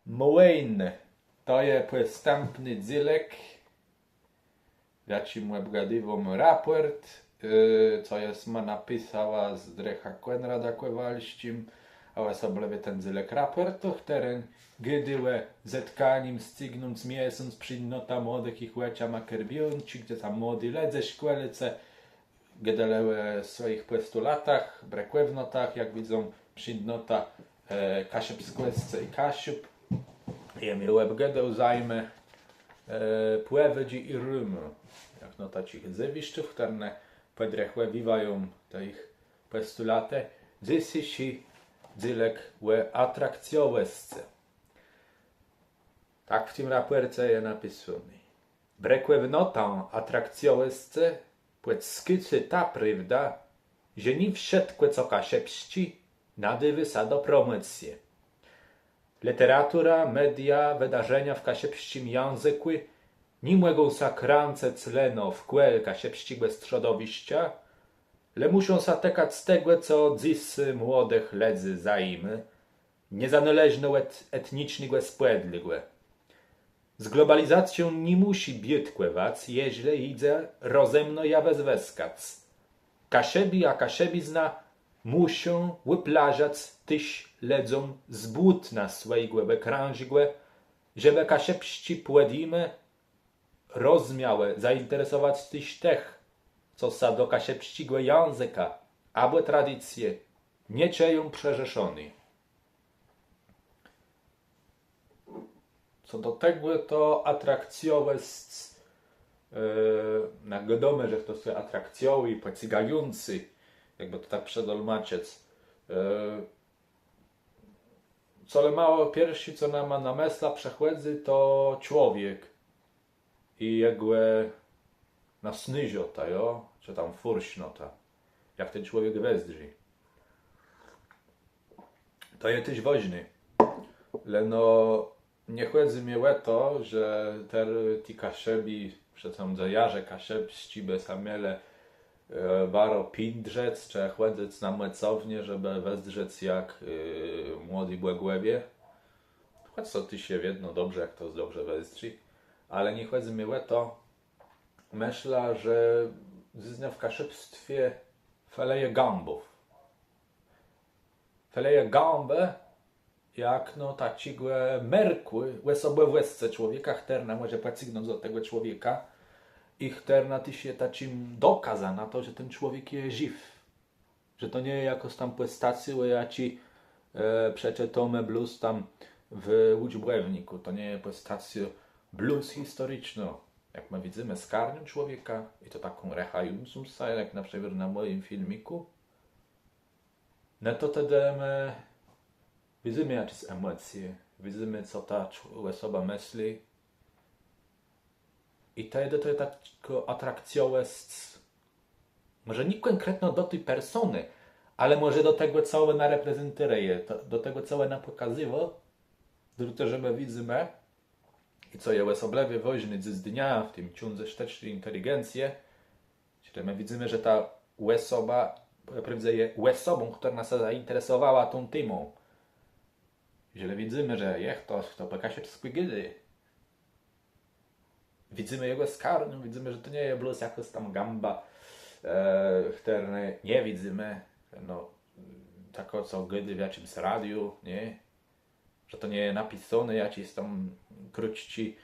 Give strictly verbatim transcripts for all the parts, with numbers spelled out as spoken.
Mòjn, to je pòstãpny dzélëk, w jaczim òbgôdiwóm rapòrt, e, co jes ma napisała z drëchã Kònradã Kòwalsczim, a òsoblëwie ten dzélëk rapòrtu, chtëren gôdô ò zetkanim Scygnąc Miesąc, Przińdnota młodëch i Chòcô ma Kôrbiónczi, gdze tam młodi lëdze, szkòlôcë, gôdelë ò swòjich pòstulatach, brëkòwnotach, jak widzą przińdnotã, e, kaszëbskòscë i Kaszëb. Jem ju òbgôdôł zajmë, e, pòwôdżi i rëmù, jakno taczich zjawiszczów, chtërne pòdrechòwiwają te jich pòstulatë. Dzysészé dzélëk ò atrakcjowòscë. Tak w tim rapòrce je napisóné. Brëkòwnotã atrakcjowòscë pòdskôcô ta prôwda, że nié wszëtkò, co kaszëbsczé, nadôwô sã do promòcje. Lëteratura, media, wëdarzenia w kaszëbsczim jãzëkù ni mògą sã krãcëc leno wkół kaszëbsczégò strzodowiszcza, le mùszą sã tëkac tegò, co dzysô młodëch lëdzy zajimô, niezanôleżno òd etnicznégò spòdlégò. Z globalizacją nie mùszi biôtkòwac, jeżlë jidze rozëmno jã wëzwëskac. Kaszëbi a kaszëbizna mùszą wëplażac téż lëdzóm z bùtna swòjégò òkrãżégò, żebë kaszëbsczé pòdimë rozmiałë zainteresowac téż tëch, co sã do kaszëbsczégò jãzëka abò tradicje nie czëją przërzeszony. Co do tegò, to atrakcjowòsc, e, na, wiadomò, że to je atrakcjowi, pòcygający, jakbë to tak przedolmaczëc. E, colemało pierszé, co nama na mëslã przëchòdzy, to człowiek i jegò, e, nasnôżota, jo? Czë tam fùrsznota. Jak ten człowiek wëzdrzi. To je téż wôżné. Leno nie chòdzy mie ò to, że terô ti Kaszëbi, przedstôwiarze kaszëbsczi bë sã mielë, e, baro pindrzëc, czë chòdzëc na mòcowniã, żebë wëzdrzec jak, e, młodi bògòwie. Chòc to téż je wiedno dobrze, jak to dobrze wëzdrzi. Ale nie chòdzy mie ò to. Mëszlã, że dzysdnia w kaszëbstwie felëje gãbów. Felëje gãbë, jakno taczégò merkù, òsobòwòscë człowieka, chtërna mòże pòcygnąc do tegò człowieka i chtërna téż je taczim dokazã na to, że ten człowiek je żiw. Że to nie je jakôs tam pòstacjô, ò jaczi, e, przeczëtómë blós tam w ùczbòwnikù. To nie je pòstacjô blós historicznô. Jak më widzymë skarniã człowieka, i to taką rëchającą sã, jak na przëmiôr na mòjim filmikù, no to tedë më widzymë jaczés emòcje, widzymë, co ta cz-, òsoba mësli. I tedë to je takô atrakcjowòsc, mòże nié kònkretno do ti persónë, ale mòże do tegò, co òna reprezentëje, to, do tegò, co òna pòkazywô, dlôte że më widzymë, i co je òsoblëwie wôżné dzysdnia w tim cządze sztëczny inteligencje, czëlë më widzymë, że ta òsoba pò prôwdze je òsobą, chtërna sã zainteresowała tą témą. Jeżlë widzymë, że je chtos, chto pò kaszëbskù gôdô, widzymë jegò skarniã, widzymë, że to nie je blós jakôs tam gãba, e, chtërny nie widzymë, no, takô, co gôdô w jaczims radiu, nié? Że to nie je napisóné, jaczis tam krótczi,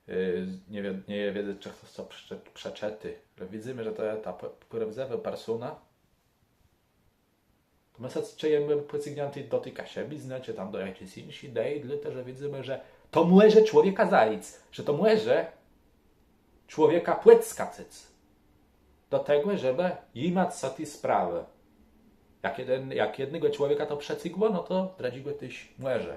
e, nie wié-, nie je wiedzec, czë chtos to prze-, przeczëtô. Ale widzymë, że to je ta p-, prôwdzëwô persóna. To më sã czëjemë pòcygniãti do ti kaszëbiznë, czë tam do jaczis jinszi ideji, dlôte że widzymë, że to mòże człowieka zajic, że to mòże człowieka pòdskacëc do tegò, żebë jimac sã ti sprawë. Jak jeden, jak jednégò człowieka to przecygło, no to drëdżégò téż mòże.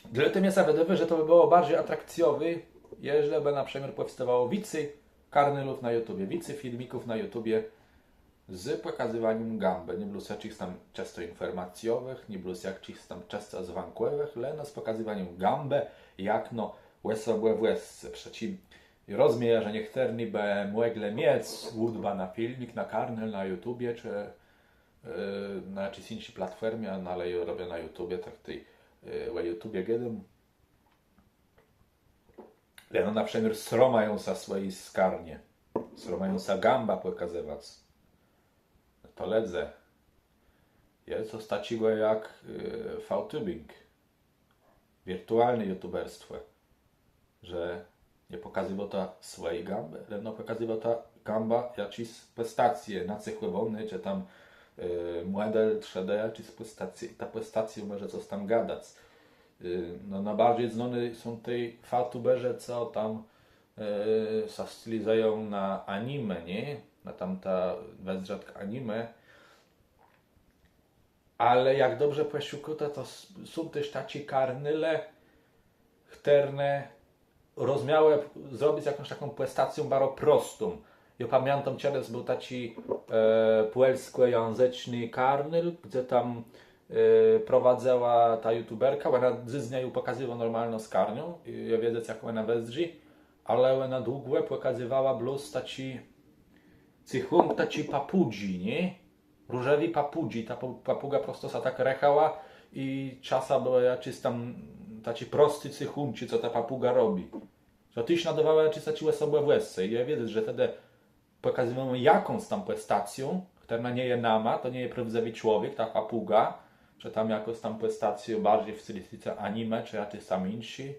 Dlôte mie sã wëdôwô, że to bë bëło barżi atrakcjowé, jeżlë bë na przëmiôr pòwstôwało wicy kanałów na YouTubie, wicy filmików na YouTubie z pòkazywanim gãbë, nié blós jaczis tam czësto infòrmacjowëch, nié blós jaczis tam czësto zwãkòwëch, leno z pòkazywanim gãbë, jakno òsobòwòscë. Przecã rozmiejã, że niechtërny bë mòglë miec ùdbã na filmik, na kanał na YouTubie, czë na jaczis jinszi platfòrmie, no ale jô robiã na YouTubie, tak tej ò YouTubie gôdóm. Le no na przëmiôr sromają sã swòji skarnie. Sromają sã gãbã pòkazëwac. To lëdze. Je cos taczégò jak VTubing. Wirtualné youtuberstwò. Że nie pòkazywôta swòji gãbë, le no pòkazywôta gãbã jaczis pòstacje nacéchòwóny, czë tam mòdel trzë D jaczis pòstacje. I ta pòstacjô mòże cos tam gadac. No nôbarżi znóny są tej VTuberzë, co tam sã stilizëją na anime, nié? Na tamta wëzdrzatk anime. Ale jak dobrze pòszukôta, to są téż taczé karnôle, chtërne rozmiałë zrobic jakąs taką pòstacjã baro prostą. Jô pamiãtóm, czedës béł taczi pòlskòjãzëczny karnôl, gdze tam prowadzëła ta youtuberka, òna dzysdnia ju pòkazywô normalno skarniã, jô widzã, jak òna wëzdrzi, ale òna długò pòkazywała blós taczé céchùnczi taczi papùdżi, nié? Różewi papùdżi, ta papùga prosto sã tak rëchała i czasã bëła jaczis tam taczi prosti céchùnczi, co ta papùga robi. To téż nadôwało jaczis taczi òsobòwòscë. I je wiedzec, że tedë pòkazywómë jakąs tam pòstacjã, chtërna nie je nama, to nie je prôwdzëwi człowiek, ta papùga, czë tam jakôs tam pòstacjô barżi w stilistice anime, czë jaczis tam jinszi.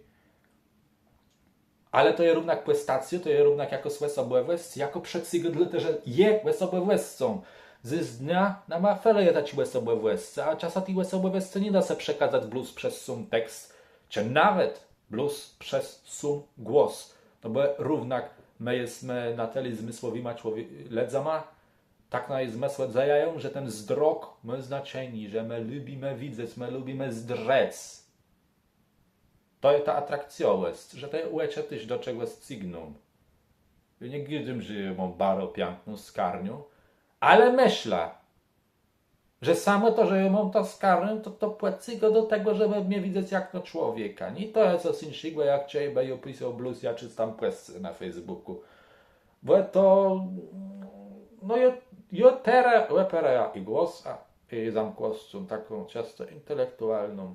Ale to je równak pòstacjô, to je równak jakôs òsobòwòsc, jakô przecygô dlôte, że je òsobòwòscą. Dzysdnia nama felëje taczi òsobòwòscë, a czasã ti òsobòwòscë nie dô sã przekazac blós przez sóm tekst, czë nawet blós przez sóm głos. No bò równak më jesmë na tëli zmësłowima człowie- lëdzama, tak naje zmësłë dzejają, że ten zdrok mô znaczenié, że më lubimë widzec, më lubimë zdrzec. To je ta atrakcjowòsc, że te òczë téż do czegòs cygną. Jô nie gôdóm, że jô móm baro piãkną skarniã, ale mëszlã, że samò to, że jô móm tã skarniã, to to pòcygô do tegò, żebë mie widzec jak no człowieka. Nié, to je cos jinszégò, jak czejbë jô pisôł blós jaczis tam pòst na Facebookù. Bò to, no jô, jô terô òperëjã i głos, a i zamkłoscą taką czësto intelektualną.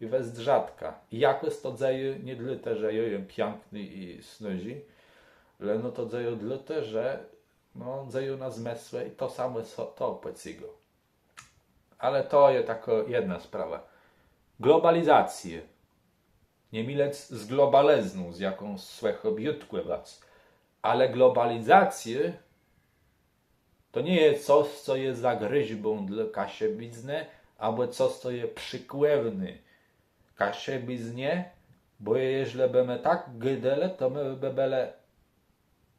I wëzdrzatka. I jakòs to dzejô nié dlôte, że jô jem piãkny i snôżi, leno to dzejô dlôte, że no dzejô na zmësłë i to samò to pòcygô. Ale to je takô jedna sprawa. Globalizacjô. Nie milëc z globalëzną, z jaką słëchô biôtkòwac. Ale globalizacjô to nie je cos, co je zagrozbą dlô kaszëbiznë, abò cos, co je przëkłóné kaszëbiznie, bò jeżlë bë më tak gôdelë, to më bë bëlë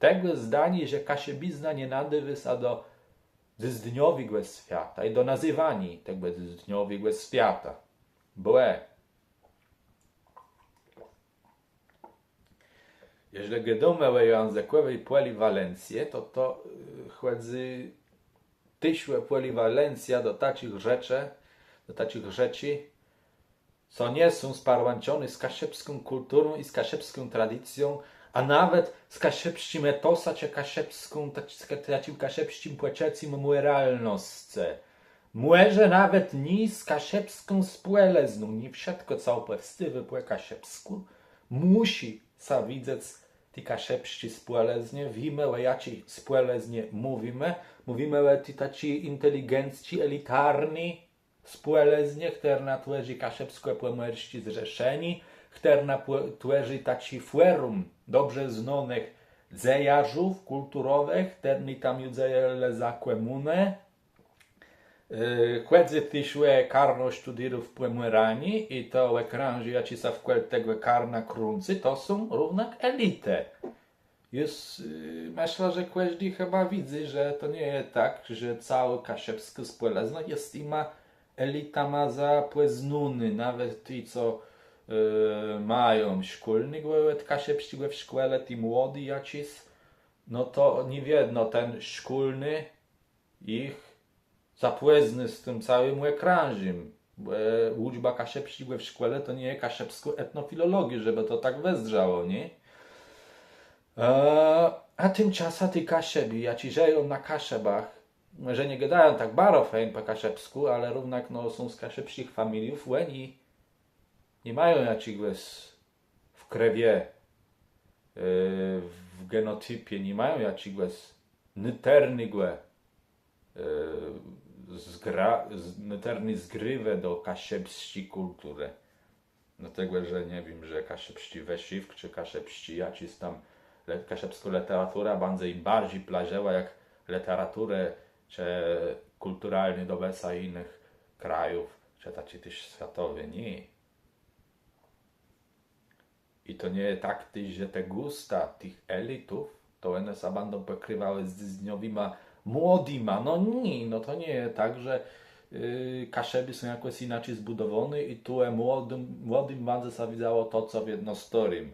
tegò zdaniô, że kaszëbizna nie nadôwô sã do dzysdniowégò swiata i do nazéwaniô tegò dzysdniowégò swiata. Bò jeżlë gôdómë ò jãzëkòwi pòliwalencje, to to chòdzy téż ò pòliwalencjã do taczich rzeczi, do taczich rzeczi, co nie są sparłãczoné z kaszëbską kùlturą i z kaszëbską tradicją, a nawet z kaszëbsczim etosã czë kaszëbską, taczim kaszëbsczim pòczëcym mòralnoscë. Mòże nawet nié z kaszëbską spòlëzną, nié wszëtkò, co pòwstôwô pò kaszëbskù, mùszi sã widzec ti kaszëbsczi spòlëznie. Wiémë, ò jaczi spòlëznie mówimë. Mówimë ò ti taczi inteligencczi, elitarny spòlëznie, chtërna twòrzi Kaszëbskò-Pòmòrsczé Zrzeszenié, chtërna twòrzi taczé fòrum dobrze znónëch dzejarzów kùlturowëch, chtërny tam ju dzejelë za kòmùnë. Chòdzy téż ò karno sztudérów Pòmòranii i to òkrãżé, jaczé sã wkół tegò karna krący, to są równak elitë. Jô mëszlã, że kòżdi chëba widzy, że to nie je tak, że całô kaszëbskô spòlëzna je tima elitama zapòznónô, nawet ti, co mają szkólnégò òd kaszëbsczégò w szkòle, ti młodi jaczis, no to nie wiedno ten szkólny jich zapòznô z tim całim òkrãżim. Ùczba kaszëbsczégò w szkòle to nie je kaszëbskô etnofilologiô, żebë to tak wëzdrzało, nié? A timczasã ti Kaszëbi, jaczi żëją na Kaszëbach, że nie gôdają tak baro fejn pò kaszëbskù, ale równak, no, są z kaszëbsczich familiów, òni ni mają jaczégòs w krewie, w genotipie ni mają jaczégòs nôtërnégò, zgra, nôtërny zgrôwë do kaszëbsczi kùlturë. Dlôtegò, że nie wiém, że kaszëbsczi wësziwk czë kaszëbsczi jaczis tam, kaszëbskô lëteratura bãdze jim barżi plażëła jak lëteraturë czë kùlturalné dobëca jinëch krajów, czë taczi téż swiatowi, nié. I to nie je tak téż, że te gùsta tëch elitów to òne sã bãdą pòkriwałë z dzysdniowima młodima. No nié, no to nie je tak, że Kaszëbi są jakòs jinaczi zbùdowóny i tu młodim, młodim bãdze sã widzało to, co wiedno stôrim,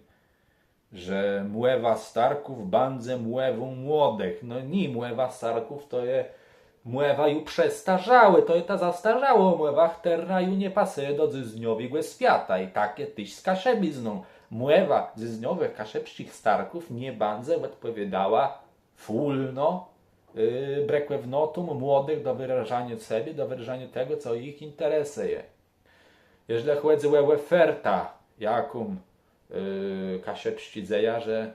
że mòwa starków bãdze mòwą młodëch. No nié, mòwa starków to je mòwa ju przestarzałô, to je ta zastarzałô mòwa, chtërna ju nie pasëje do dzysdniowégò swiata. I tak je téż z kaszëbizną. Mòwa dzysdniowëch kaszëbsczich starków nie bãdze òdpòwiôdała fùlno brëkòwnotóm młodëch do wërażaniô sebie, do wërażaniô tegò, co jich interesëje. Jeżlë chòdzy ò òfertã, jaką kaszëbsczi dzejarze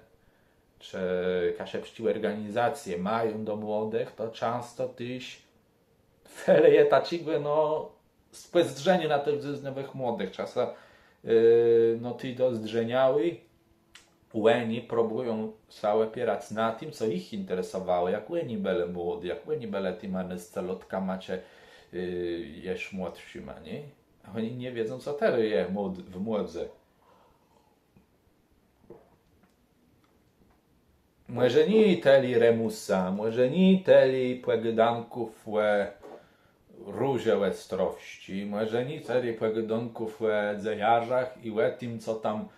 czë kaszëbsczé òrganizacje mają do młodëch, to czãsto téż felëje taczégò, no, spòzdrzeniô na tëch dzysdniowëch młodëch. Czasã, no, ti dozdrzeniałi òni próbùją sã òpierac na tim, co jich interesowało, jak òni bëlë młodi, jak òni bëlë tima nôscelatkama czë jesz młodszima, nié? A òni nie wiedzą, co terô je w mòdze. Mòże nié tëli Remùsa, mòże nié tëli pògôdónków ò Róże Òstrowsczi, mòże nié tëli pògôdónków ò dzejarzach i ò tim, co tam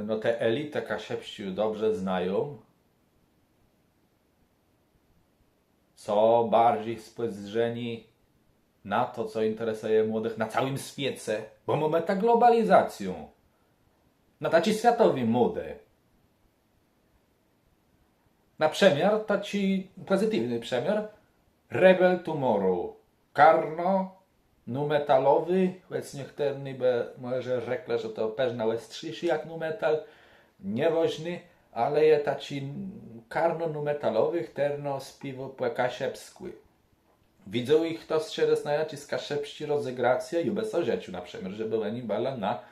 no te elitë kaszëbsczé dobrze znają, co barżi spòzdrzenié na to, co interesëje młodëch na całim swiece, bò mómë tã globalizacjã, na taczi swiatowi mòdë. Na przëmiôr, taczi pòzytiwny przëmiôr, Rebel Tomorrow, karno nu-metalowé, chòc niechtërny bë mòże rzeklë, że to përznã òstrzészi jak nu-metal, niewôżné, ale je taczé karno nu-metalowé, chtërno spiéwô pò kaszëbskù. Widzôł jich chtos czedës na jaczis kaszëbsczi rozegracje? Jô bë so żëcził na przëmiôr, żebë òni bëlë na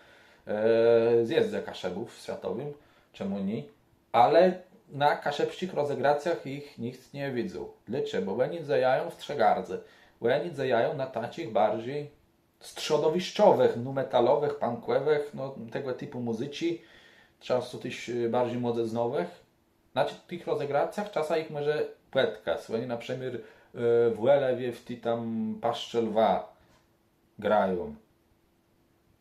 zjezdze Kaszëbów swiatowim, czemù nié? Ale na kaszëbsczich rozegracjach jich nicht nie widzôł. Dlôcze? Bò òni dzejają w trzë gardze. Òni dzejają na taczich barżi strzodowiszczowëch, nu-metalowëch, punkòwëch, no, tegò tipù mùzyczi, czãsto téż barżi młodzëznowëch. Na tëch rozegracjach czasã jich mòże pòtkac. Òni na przëmiôr w Òlëwie w ti tam Paszczë Lwa grają.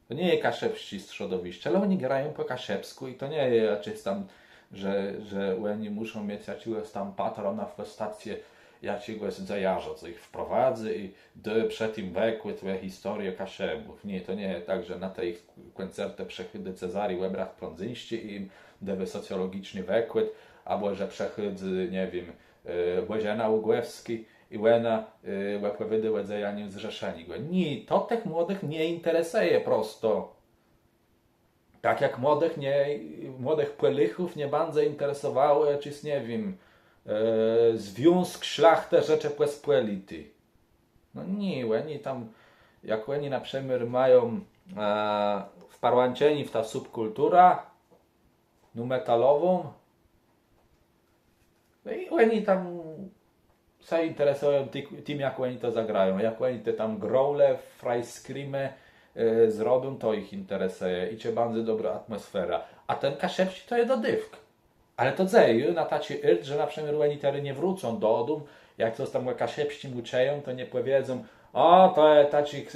To nie je kaszëbsczé strzodowiszcze, ale òni grają pò kaszëbskù i to nie je jaczés tam, że, że òni mùszą miec jaczégòs tam patrona w pòstacje jaczégòs dzejarza, co jich wprowadzy i dô przë tim wëkłôd ò historie Kaszëbów. Nié, to nie je tak, że na te jich kòncertë przëchôdô Cezari Òbracht-Prądzyńsczi i jim dôwô socjologiczny wëkłôd, abò że przëchôdô, nie wiém, Bòżena Ługòwskô i òna òpòwiôdô ò dzejanim Zrzeszeniô. Nié, to tëch młodëch nie interesëje prosto. Tak jak młodëch nie, młodëch Pòlôchów nie bãdze interesowało jaczis, nie wiém, Związk Szlachtë Rzeczëpòspòliti. No nié, òni tam, jak òni na przëmiôr mają wparłãczenié w tã subkùlturã nu-metalową, no i òni tam sã interesëją tim, jak òni to zagrają, jak òni te tam growle, frajskrëmë zrobią, to jich interesëje i czë bãdze dobrô atmòsfera. A ten kaszëbsczi to je dodôwk. Ale to dzejô na taczi ôrt, że na przëmiôr òni terô nie wrócą dodóm, jak cos tam ò kaszëbsczim ùczëją, to nie pòwiedzą: „Ò, to je taczich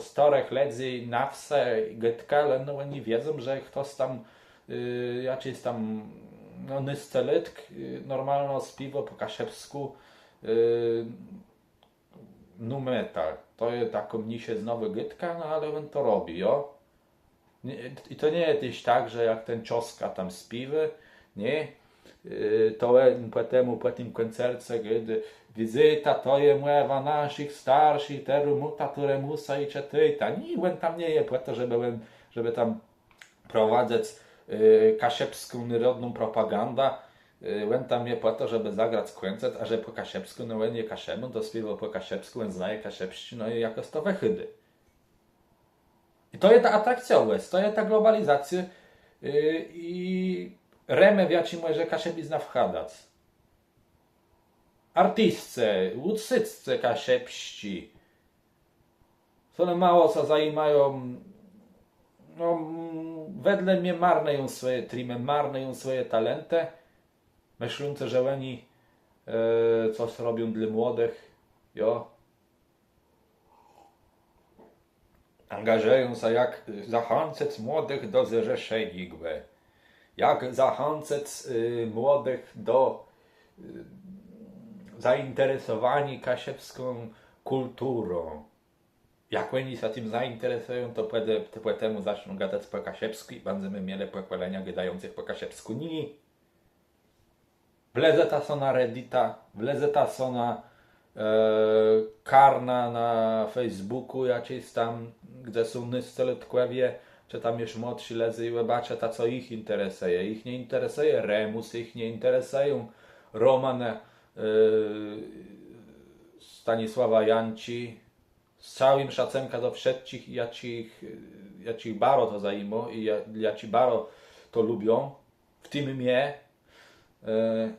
stôrëch lëdzy na wsë gôdka”, ale no òni wiedzą, że chtos tam jaczis tam, no, nôscelôtk normalno spiéwô pò kaszëbskù nu-metal. To je takô mniészëznowô gôdka, no ale òn to robi, jo. I to nie je téż tak, że jak ten Czoska tam spiéwô, nié, Y, to òn pò temù, pò tim kòncerce, gdze wizyta to je mòwa naszich starszich, terô mùta tu Remùsa i czëtôjta. Nié, òn tam nie je pò to, żebë òn, żebë tam prowadzëc, y, kaszëbską nôrodną propagandã. Y, òn tam je pò to, żebë zagrac kòncert, a że pò kaszëbskù, no òn je Kaszëbą, to spiéwô pò kaszëbskù, òn znaje kaszëbsczi, no i jakòs to wëchôdô. I to je ta atrakcjowòsc, to je ta globalizacjô, y, i remë, w jaczi mòże kaszëbizna wchadac. Artiscë, ùtwórcë kaszëbsczi, co le mało sã zajimają, no, wedle mie marnëją swòje trimë, marnëją swòje talentë, mëslącë, że òni, e, cos robią dlô młodëch, jo. Angażëją sã, jak zachãcëc młodëch do Zrzeszeniô, jak zachãcëc, y, młodëch do, y, zainteresowaniô kaszëbską kùlturą. Jak òni sã tim zainteresëją, to pòte-, to pò temù zaczną gadac pò kaszëbskù i bãdzemë mielë pòkòlenia gôdającëch pò kaszëbskù. Nié. Wlezeta so na Reddita, wlezeta so na, e, karna na Facebookù jaczés tam, gdze są nôstolatkòwie, czë tam jesz młodszi lëdze i òbaczëta, co jich interesëje. Jich nie interesëje Remùs, jich nie interesëją romanë, e, Stanisława Janczi, z całim szacënkã do wszëtczich, jaczich, jaczich baro to zajimô i ja-, jaczi baro to lubią, w tim mie, e,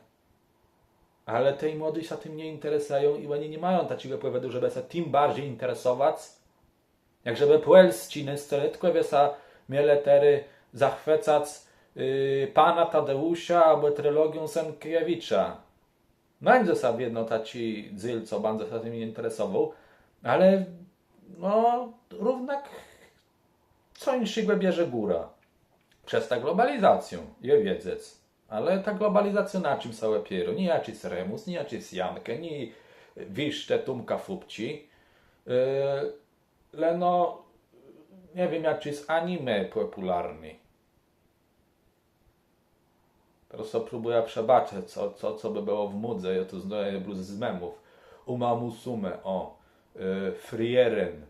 ale ti młodi sã tim nie interesëją i òni ni mają taczégò pòwòdu, żebë sã tim barżi interesowac, jak żebë pòlsczi nôstolatkòwie sã mielë terô zachwëcac, y, Pana Tadeùsza abò trilogią Sienkiewicza. Nańdze sã wiedno taczi dzél, co bãdze sã tim interesowôł, ale, no, równak co jinszégò bierze górã. Przez tã globalizacjã, je wiedzec. Ale ta globalizacjô na czim sã òpiérô? Nié jaczis Remùs, nié jaczis Janke, nié wiérztë Tómka Fópczi. E, leno, nie wiém, jaczis anime pòpùlarny. Terô so próbùjã przëbôczëc, co, co, co bë bëło w mòdze, jô to znajã blós z memów. Uma Musume, ò, y, Frieren.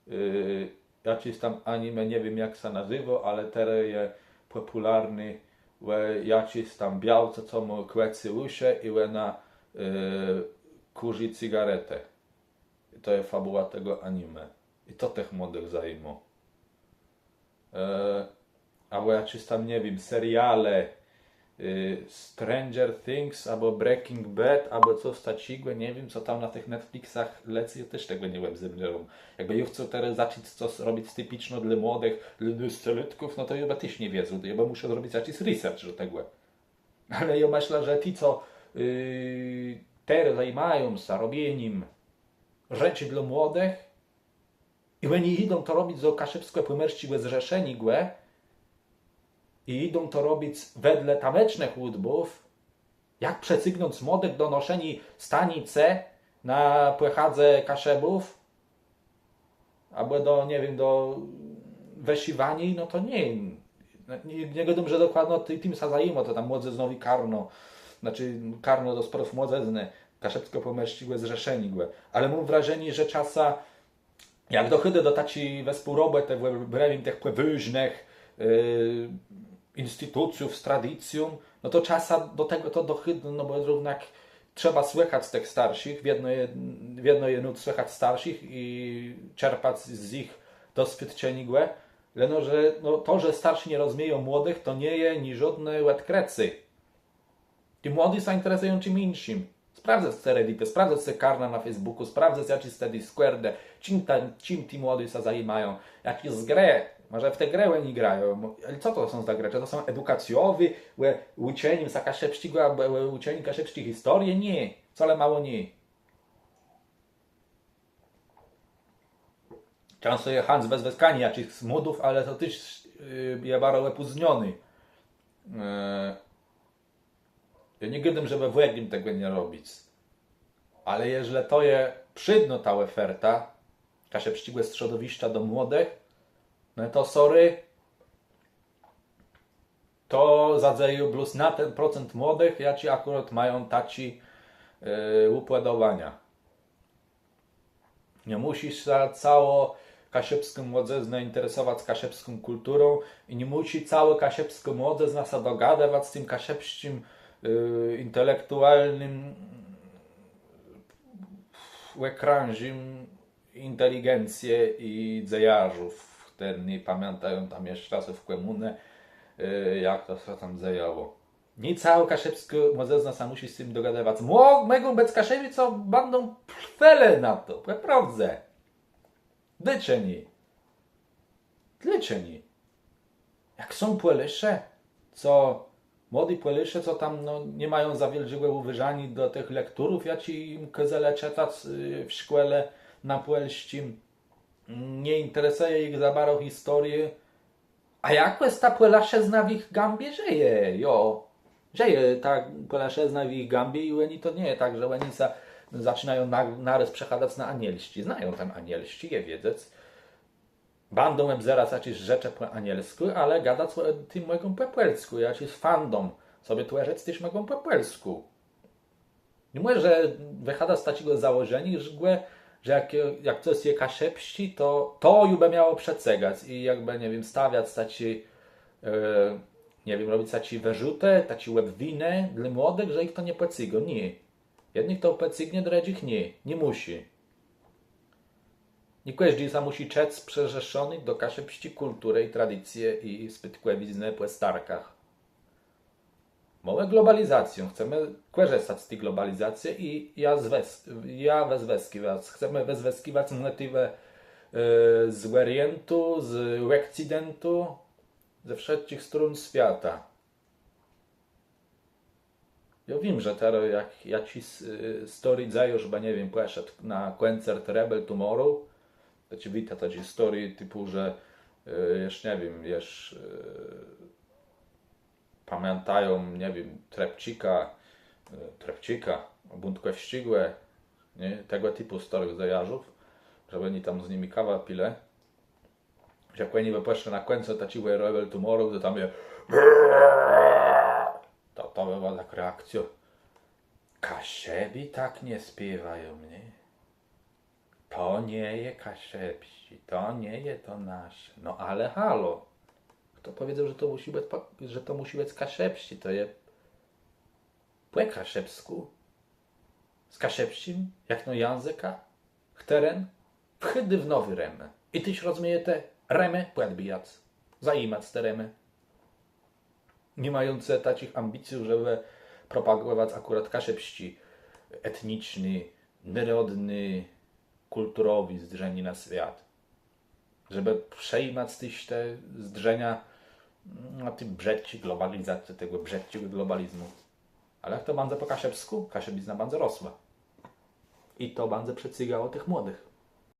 Y, jaczis tam anime, nie wiém, jak sã nazéwô, ale terô je pòpùlarny ò jaczis tam białce, co mô kòcé ùszë i òna, y, kùrzi cygaretë. I to je fabùła tegò anime. I to tëch młodëch zajimô. E, abò jaczis tam, nie wiém, seriale, y, Stranger Things, abò Breaking Bad, abò cos taczégò, nie wiém, co tam na tëch Netflixach lecy, jô téż tegò nie òbzéróm. Jakbë jô chcôł terô zacząc cos robic tipiczno dlô młodëch, dlô nôstolaków, no to jô bë téż nie wiedzôł, jô bë mùszôł zrobic jaczis research do tegò. Ale jô mëszlã, że ti, co, y, terô zajimają sã robienim rzeczi dlô młodëch, i òni jidą to robic do Kaszëbskò-Pòmòrsczégò Zrzeszeniô i jidą to robic wedle tamecznëch ùdbów, jak przëcygnąc młodëch do noszeniô stanicë na pòchòdze Kaszëbów, abò do, nie wiém, do wësziwaniô, no to nié. Nie, nie gôdóm, że dokładno ti-, tim sã zajimô to tam młodzëznowé karno, znaczi karno do sprôw młodzëznë Kaszëbskò-Pòmòrsczégò Zrzeszeniô, ale móm wrażenié, że czasã jak dochôdô do taczi wespółrobòtë w òbrëmim tëch pòwôżnëch, e, institucjów z tradicją, no to czasã do tegò to dochôdô, no bò równak trzeba słëchac tëch starszich, wiedno je, wiedno je nót słëchac starszich i czerpac z jich doswiôdczeniégò. Leno że, no, to, że starszi nie rozmieją młodëch, to nie je niżódné òdkrëcé. Ti młodi sã interesëją czim jinszim. Sprawdzëc te Redditë, sprawdzëc te karna na Facebookù, sprawdzëc jaczés te Discòrdë, czim ta, czim ti młodi sã zajimają, jaczé grë, mòże w te grë òni grają, ale co to są za grë? Czë to są edukacjowé, ò ùczenim sã kaszëbsczégò, abò ò ùczenim kaszëbsczi historie? Nié, wcale mało nié. Czãsto je chãc wëzwëskaniô jaczich smùdów, ale to téż, y, je baro òpózniony. E, Jô nie gôdóm, żebë w ògle tegò nie robic. Ale jeżlë to je przédnô ta òferta kaszëbsczégò strzodowiszcza do młodëch, no to sorry, To zadzeje blós na ten procent młodëch, jaczi akùrat mają taczé ùpòdobienia. Nie mùszi sã całô kaszëbskô młodzëzna interesowac kaszëbską kùlturą i nie mùszi całô kaszëbskô młodzëzna sã dogôdëwac z tim kaszëbsczim intelektualnym òkrãżim inteligencje i dzejarzów, chtërny pamiãtają tam jesz czasë kòmùnë, jak to sã tam dzejało. Nié całô kaszëbskô młodzëzna sã mùszi z tim dogôdëwac. Mògą bëc Kaszëbi, co bãdą plëlë na to, pò prôwdze. Dlôcze nié? Dlôcze nié? Jak są Pòlôszë, co młodi Pòlôszë, co tam no ni mają za wiôldżégò ùwôżaniô do tëch lekturów, jaczé jim kôzelë czëtac w szkòle na pòlsczim, nie interesëje jich za baro historiô. A jakòs ta pòlaszëzna w jich gãbie żëje, jo. Żëje ta pòlaszëzna w jich gãbie i òni to nie je tak, że òni sã zaczinają narôz przechadac na anielsczi. Znają ten anielsczi, je wiedzec. Bãdą òbzerac jaczés rzeczë pò anielskù, ale gadac ò tim mògą pò pòlskù, jaczis fandom sobie twòrzëc téż mògą pò pòlskù. Ni mòże wëchadac z taczégò założeniô, że jak cos je kaszëbsczé, to to ju bë miało przëcygac i jakbë, nie wiém, stawiac taczé, nie wiém, robic taczé wërzutë, taczé òbwinë dlô młodëch, że jich to nie pòcygô. Nié. Jednëch to pòcygnie, drëdżich nié. Nie mùszi. Nié kòżdi sã mùszi czëc przërzeszony do kaszëbsczi kùlturë i tradicje i spôdkòwiznë pò starkach. Mómë globalizacjã, chcemë kòrzëstac z ti globalizacje i jã wëzwëskiwac. Chcemë wëzwëskiwac mòtiwë z Òrientu, z Òkcydentu, ze wszëtczich strón swiata. Jô wiém, że terô jak jaczis stôri dzejôrz, bë nie wiém, pòszedł na kòncert Rebel Tomorrow, to czë wiéta, taczi stôri tipù, że jesz, nie wiém, jesz pamiãtają, nie wiém, Trepczika, Trepczika, Bądkòwsczégò, nié, tegò tipù stôrëch dzejarzów, że òni tam z nima kawã pilë. Jak òni bë pòszlë na kòncert taczi Rebel Tomorrow, to tam je, to to bë bëła takô reakcjô. Kaszëbi tak nie spiéwają, nié? To nie je kaszëbsczé, to nie je to nasze. No ale halo. Chto pòwiedzôł, że to mùszi bëc kaszëbsczé? To je pò kaszëbskù, z kaszëbsczim jakno jãzëkã, chtëren wchôdô w nowé remë. I téż rozmieje te remë pòdbijac, zajimac te remë. Ni mającë taczich ambicjów, żebë propagòwac akùrat kaszëbsczi etniczny, nôrodny, kùlturowé zdrzenié na swiat. Żebë przejimac téż te zdrzenia na ti brzëdczi globalizacje, tegò brzëdczégò globalizmù. Ale jak to bãdze pò kaszëbskù, kaszëbizna bãdze rosła. I to bãdze przëcygało tëch młodëch.